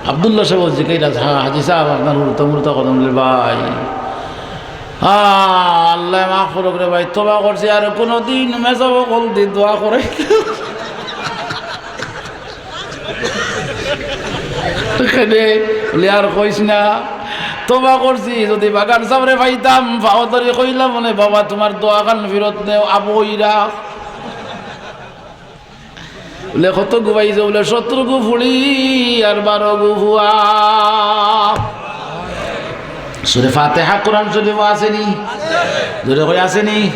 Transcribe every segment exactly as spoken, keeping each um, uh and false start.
আব্দুল্লাহ সাহেব জিকাইরা, "হ্যাঁ, হাজি সাহেব, আপনার হুরুতা মুরুতা কদম রে ভাই।" "হ্যাঁ, আল্লাহ মাফ করুক রে ভাই, তবা করছি, আর কোনোদিন মেসাব কল দি দোয়া করে।" এখানে বলে, "আর কইস না, তবা করছি, যদি বাগান সাবরে পাইতাম, পাও ধরি কইলাম, মানে, বাবা, তোমার দোয়া খান ফিরত নেও, আবু ইরা।" বলে, "কত গু পাইছো?" বলে, "সত্তর গু ফুড়ি আর বারো গু ফুয়া।" সূরা ফাতিহা কোরআন শরীফো আছে নি? জোরে কই, আছে নি?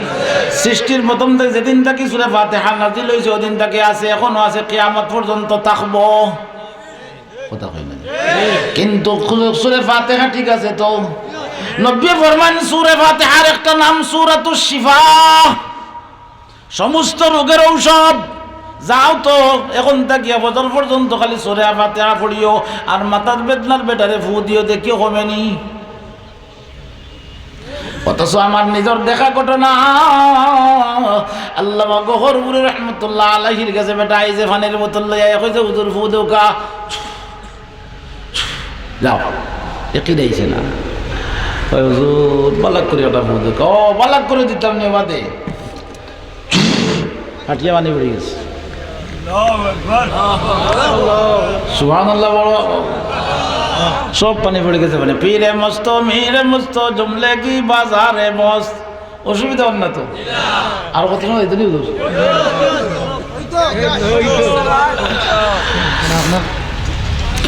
সৃষ্টির প্রথম থাকি, যেদিন থাকি সূরা ফাতিহা নাজিল অইছে, ওদিন থাকি আছে, এখনো আছে, কিয়ামত পর্যন্ত থাকবো। কথা কই না? কিন্তু সূরা ফাতিহা ঠিক আছে তো? নবী ফরমান, সূরা ফাতিহার একটা নাম সূরাতুশ শিফা। সমস্ত রোগের ঔষধ। যাও তো, এখন থাকিয়া ফজর পর্যন্ত খালি সূরা ফাতিহা পড়িও, আর মাথার বেদনার বেটারে ফু দিও, দেখিও কমে নি। অথচ আমার নিজর দেখা ঘটনা, আল্লামা গহরপুরী রহমতুল্লাহ আলাইহির গেছে বেটা আইছে পানির বোতল লইয়া, কইছে, "হুজুর, ফু দেউক্কা।" যাও, একই দিছে না। কয়, "হুজুর, বালাক করি ওটা ফু দেউক্কা।" "ও, বালাক করি দিতাম নি বাদে।" ফাটিয়া পানি পড়ি গেছে। সুবহানাল্লাহ বড়। সব পানি পড়ি গেছে পানি। পীরে মস্ত, মীরে মস্ত, জুমলে কি বাজারে মস্ত। অসুবিধা অর না তো? আর কত সময় এদিনই হুজুর?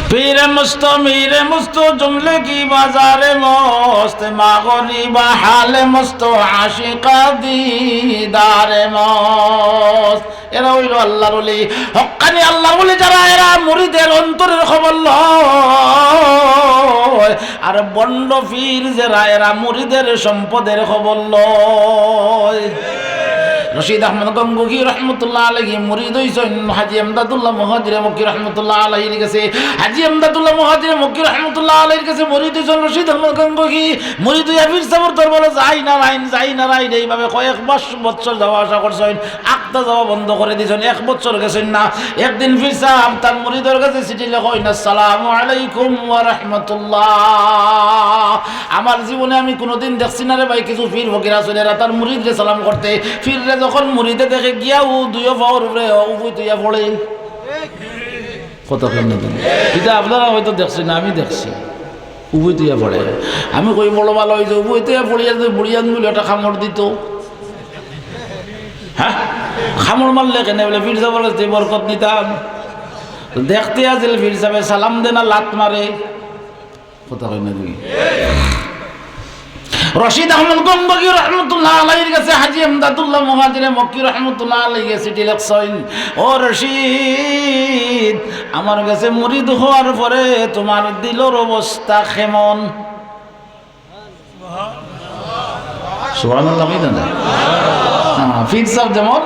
পীরে মস্ত, মীরে মস্ত, জুমলে কি বাজারে মস্ত, মাগরিবা হালে মস্ত, আশিকা দিদারে মস্ত। এরা অইলো আল্লাহর ওলি। হক্কানি আল্লাহর ওলি যারা, এরা মুরিদের অন্তরের খবর লয়, আর ভণ্ড পীর যারা, এরা মুরিদের সম্পদের খবর লয়। রশিদ আহমদ গঙ্গোহী রহমতুল্লাহ আলাইহি মুরিদ অইছইন হাজী এমদাদুল্লাহ মুহাজিরে মক্কি রহমতুল্লাহ আলাইহির গেছে। হাজী এমদাদুল্লাহ মুহাজিরে মক্কি রহমতুল্লাহ আলাইহির গেছে মুরিদ অইছইন রশিদ আহমদ গঙ্গোহী। মুরিদ অইয়া পীর সাবর দরবারো যাই নারাইন, যাই নারাইন, এইভাবে কয়েক মাস বছর যাওয়া আসা করছইন। আখতা যাওয়া বন্ধ করি দিছইন, এক বছর গেছইন না। একদিন পীর সাব তান মুরিদর গেছে চিঠি লেখইন, "আসসালামু আলাইকুম ওয়া রাহমাতুল্লাহ। আমার জীবনে আমি কুনুদিন দেখছি না রে ভাই, কিছু পীর ফকির আছইন, এরা তার মুরিদরে সালাম করতে।" পীররে যখন মুরিদে দেখে গিয়া উ দুইও পাওর উপরে উবুই তুইয়া পড়ে। কথা কইন না কেনে? ইটা আপনারা হয়তো দেখছইন না, আমি দেখছি। উবুই তুইয়া পড়ে। আমি কই, "বড় ভালা অইছে, উবুই তুইয়া পড়িয়া যদি বুড়িয়ান বলে একটা কামড় দিত।" হ্যাঁ? কামড় মারলে কেনে? বলে, "পীর সাবর গেছ থাকি বরকত নিতাম।" তো দেখতে আছিল পীর সাবে সালাম দে না লাত মারে। কথা কইন না কেনে? রশিদ আহমদ গঙ্গোহী রহমতুল্লাহ আলাইহির গেছে হাজী এমদাদুল্লাহ মুহাজিরে মক্কি রহমতুল্লাহ আলাইহি চিঠি লেখছইন, "ও রশিদ, আমার গেছে মুরিদ হওয়ার পরে তোমার দিলর অবস্থা কেমন?" সুবহানাল্লাহ কইতা না? হ্যাঁ, পীর সাব যেমন,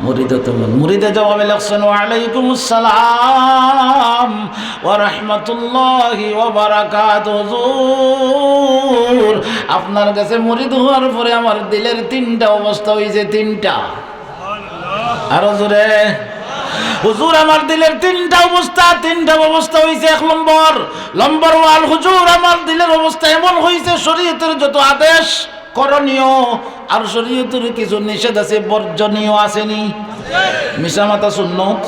মুরিদও তেমন। মুরিদে জবাবে লেখছইন, "ওয়ালাইকুমুস সালাম ওয়া রাহমাতুল্লাহি ওয়া বারাকাতুহু। হুজুর, আপনার গেছে মুরিদ হওয়ার পরে আমার দিলের তিনটা অবস্থা অইছে, তিনটা।" আরো জোরে। "হুজুর, আমার দিলের তিনটা অবস্থা, তিনটা অবস্থা অইছে। এক নম্বর, নম্বর ওয়ান, হুজুর, আমার দিলের অবস্থা এমন অইছে, শরীয়তের যত আদেশ করণীয় আর শরীয়তের কিছু নিষেধ আছে, বর্জনীয়।" আছে নি? মিছা মাতা সুন্নত,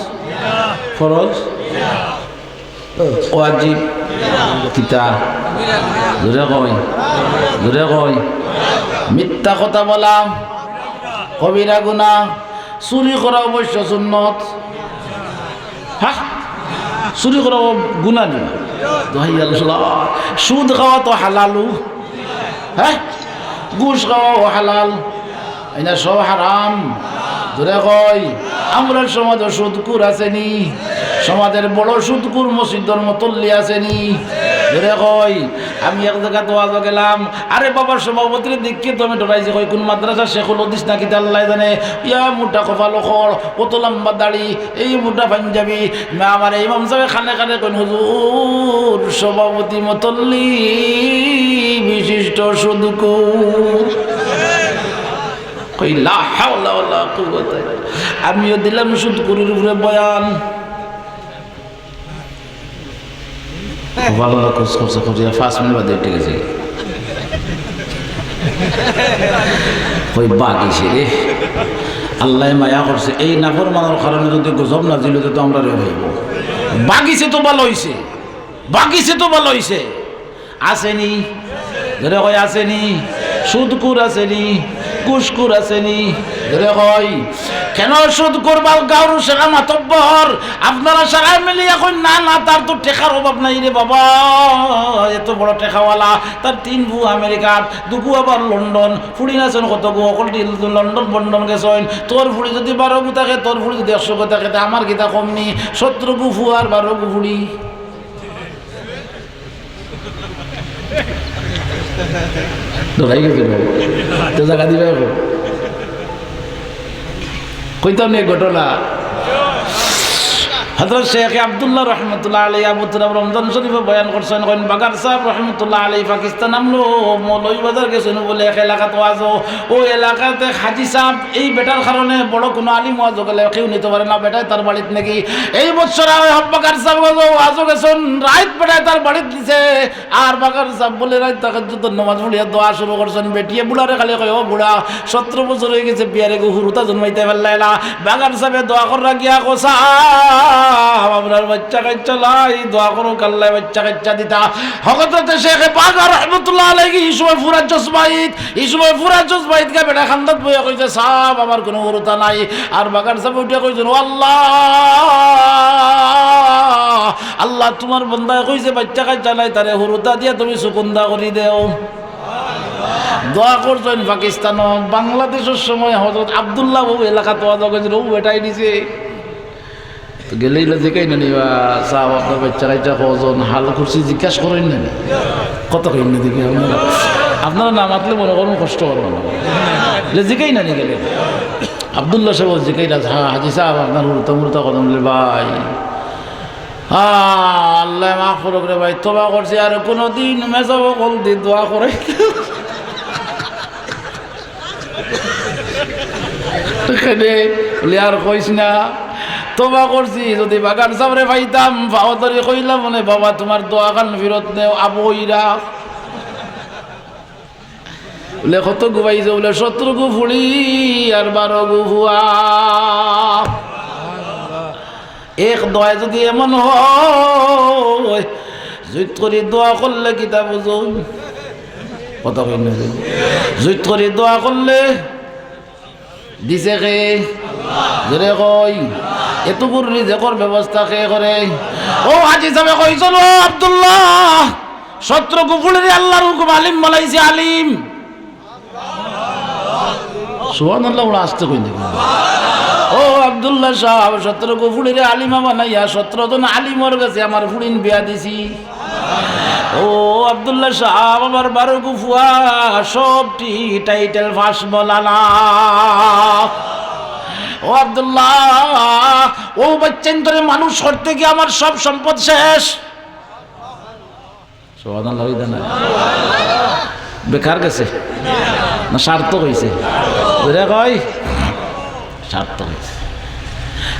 ফরজ, ওয়াজিব, কিতা? জোরে কই, জোরে কই। মিথ্যা কথা বলা, কবিরা গুনাহ। চুরি করা অবশ্য সুন্নত। হ্যাঁ? চুরি করা গুনাহ নি? দোহাই আল্লাহ। সুদ খাওয়া তো হালালু। হ্যাঁ? ঘুষ খাওয়াও হালাল। ইনা সব হারাম। জোরে কই, আমরার সমাজো সুদখুর আছে নি? সমাজের বড় সুদখুর মসজিদর মুতল্লি আছে নি? জোরে কই, আমি এক জাগাত ওয়াজো গেলাম, আরে বাবা, সভাপতিরে দেখিয়া তো আমি ডরাইছি, কই, "কুন মাদ্রাসা শেখুল হাদিস নাকি তা আল্লায় জানে।" ইয়া মোটা কপাল খড়, অত লম্বা দাড়ি, এই মোটা পাঞ্জাবি। মা, আমার ইমাম সাবে কানে কানে কইন, "হুজুর, সভাপতি মুতল্লি বিশিষ্ট সুদখুর।" কই, "লা হাওলা ওয়ালা কুওয়াতা।" আমিও দিলাম সুদখুরির উপরে বয়ান। ভালো না, খোঁজ করছে, খোঁজিয়া পাঁচ মিনিট বাদে উঠি গেছে। কই বাগিছে রে, আল্লায় মায়া করছে, এই নাফরমানর কারণে যদি গজব নাজিল অইতো তো আমরারেও অইবো। বাগিছে তো ভালা অইছে, বাগিছে তো ভালা অইছে। আছেনি? জোরে কই আছেনি? সুদখুর আছেনি? ঘুষখুর আছেনি? জোরে কই। কেন সুদখুর বা গাউর সেরা মাতব্বর? আপনারা সারায় মিলিয়া কইন, "না, না, তার তো টেকার অভাব নাই রে বাবা, এত বড় টেকাওয়ালা, তার তিন ফুয়া আমেরিকাত, দুগু আবার লন্ডন, ফুড়িন আছইন কতগু, হকলটি লন্ডন বন্ডন গেছইন, তোর ফুড়ি যদি বারোগু থাকে, তোর ফুড়ি যদি একশোগু থাকে, তে আমার কিতা কম নি, সতরোগু ফুয়া আর বারোগু ফুড়ি।" ডরাই গেছে গো। তো জাগা দিবা এখন। কইতাম নি এক ঘটনা। হযরত শেখ আব্দুল্লাহ রহমতুল্লাহ আলাইহি আবু তুরাব রমজান শরীফে বয়ান করছইন, কইন বাগার সাব রহমতুল্লাহ আলাইহি পাকিস্তান আমলো মৌলভীবাজার গেছইন বুলে এক এলাকাত ওয়াজো। অউ এলাকাত এক হাজি সাব, এই বেটার কারণে বড় কুনু আলিম ওয়াজো গেলে কেউ নিতো পারে না, বেটায় তার বাড়িত নেকি। এই বছর আর বাগার সাব ওয়াজো, ওয়াজো গেছইন, রাইত বেটায় তার বাড়িত নিছে। আর বাগার সাব বুলে রাইত তাহাজ্জুদর নামাজ পড়িয়া দোয়া শুরু করছইন, বেটিয়ে বুড়ারে খালি কয়, "ও বুড়া, সতরো বছর অইগেছে, বিয়ারে গু হুরুতা জন্মাইতায় পারলায় না।" বাগার সাবে দোয়া কররা গিয়া কয়, "সাব, আপনার বাইচ্চা কাইচ্চা নাই, দোয়া করউক আল্লায় বাইচ্চা কাইচ্চা দিতা।" হযরতে শেখে বাগার রহমতুল্লাহ আলাইহি ই সময় ফুরা জজবাইত, ই সময় ফুরা জজবাইত গিয়া বেটায় কান্দাত বইয়া কইছে, "সাব, আমার কুনু হুরুতা নাই।" আর বাগার সাবে উঠিয়া কইছইন, "ও আল্লাহ, আল্লাহ, তুমার বন্দায় কইছে বাইচ্চা কাইচ্চা নাই, তারে হুরুতা দিয়া তুমি সুকুন্দা করি দেও।" দোয়া করছইন পাকিস্তানো, বাংলাদেশর সময় হযরত আব্দুল্লাহ অউ এলাকাত ওয়াজো গেছইন, অউ বেটায় নিছে। তো গেলে ইলা জিকাইন না নি বা, "সাব, আপনার বাইচ্চা কাইচ্চা কয়জন, হাল খুশি জিকাইন না নি?" কথা কইন না দেখি আপনারা। আপনারা না মাতলে মনে করইন কষ্ট করইন না। ইলা জিকাইন না নি গেলে? আব্দুল্লাহ সাব জিকাইন না, "হ্যাঁ, হাজি সাব, আপনার হুরুতা মুরুতা কয়জন?" বুলে, "ভাই, আ, আল্লায় মাফ করউক রে ভাই, তওবা করছি, আর কুনুদিন মেসাব অকলদি দোয়া করাইতাম না।" বুলে, "আর কইস না, তওবা করছি, যদি বাগার সাবরে পাইতাম, পাও ধরি কইলাম, 'বাবা, তুমার দোয়াখান ফিরত নেও, আবু অইরা।'" বুলে, "কতগু পাইছো?" বুলে, "সতরোগু ফুড়ি আর বারোগু ফুয়া।" এক দোয়ায় যদি এমন হয়, জুইত করি দোয়া করলে কিতা বুঝো? কথা কইন না। জুইত করি দোয়া করলে দিছে কে? জোরে কই। এতগুর রিজেকর ব্যবস্থা কে করে? অউ হাজি সাবে কইছইন, "ও আব্দুল্লাহ, সতরোগু ফুড়িরে আল্লার হুকুম আলিম বানাইছে, আলিম।" সুবহানাল্লাহ, ওরা আস্তে কইন দেখি। "ও আব্দুল্লাহ সাব, সতরোগু ফুড়িরে আলিমা বানাইয়া সতরো জন আলিমর গেছে আমার ফুড়িন বিয়া দিছি।" ও আব্দুল্লাহ সাব, আমার বারোগু ফুয়া, সবটি টাইটেল পাস মৌলানা। ও আব্দুল্লাহ, অউ বাইচ্চাইন্তরে মানুষ করতে গিয়া আমার সব সম্পদ শেষ। সুবহানাল্লাহ, অইদে না? বেকার গেছে? না সার্থক অইছে? বুঝা কই? সার্থক অইছে।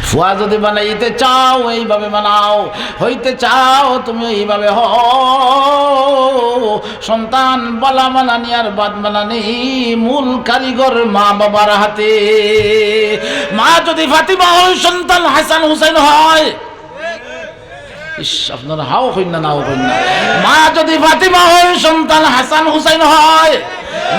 ফুয়া যদি বানাইতে চাও, এইভাবে বানাও, হইতে চাও তুমি, এইভাবে হও। সন্তান বালা বানানি আর বাদ বানানি মূল কারিগর মা বাবার হাতে। মা যদি ফাতিমা হয়, সন্তান হাসান হুসাইন হয়। ইস, আপনারা হাও কইন না, নাও কইন না। মা যদি ফাতিমা হয়, সন্তান হাসান হুসাইন হয়।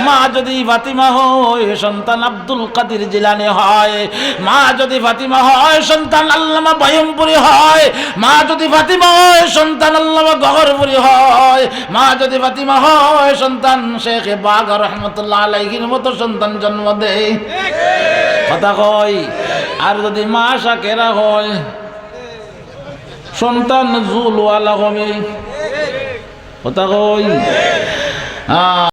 মা যদি ফাতিমা হয়, সন্তান আব্দুল কাদির জিলানী হয়। মা যদি ফাতিমা হয়, সন্তান আল্লামা বায়ুমপুরী হয়। মা যদি ফাতিমা হয়, সন্তান আল্লামা গহরপুরী হয়। মা যদি ফাতিমা হয়, সন্তান শেখে বাগা রহমতুল্লাহ আলাইহির মতো সন্তান জন্ম দেয়। কথা কই। আর যদি মা শাকেরা হয়, সন্তান জুলওয়ালা হবে। কথা কই। আ,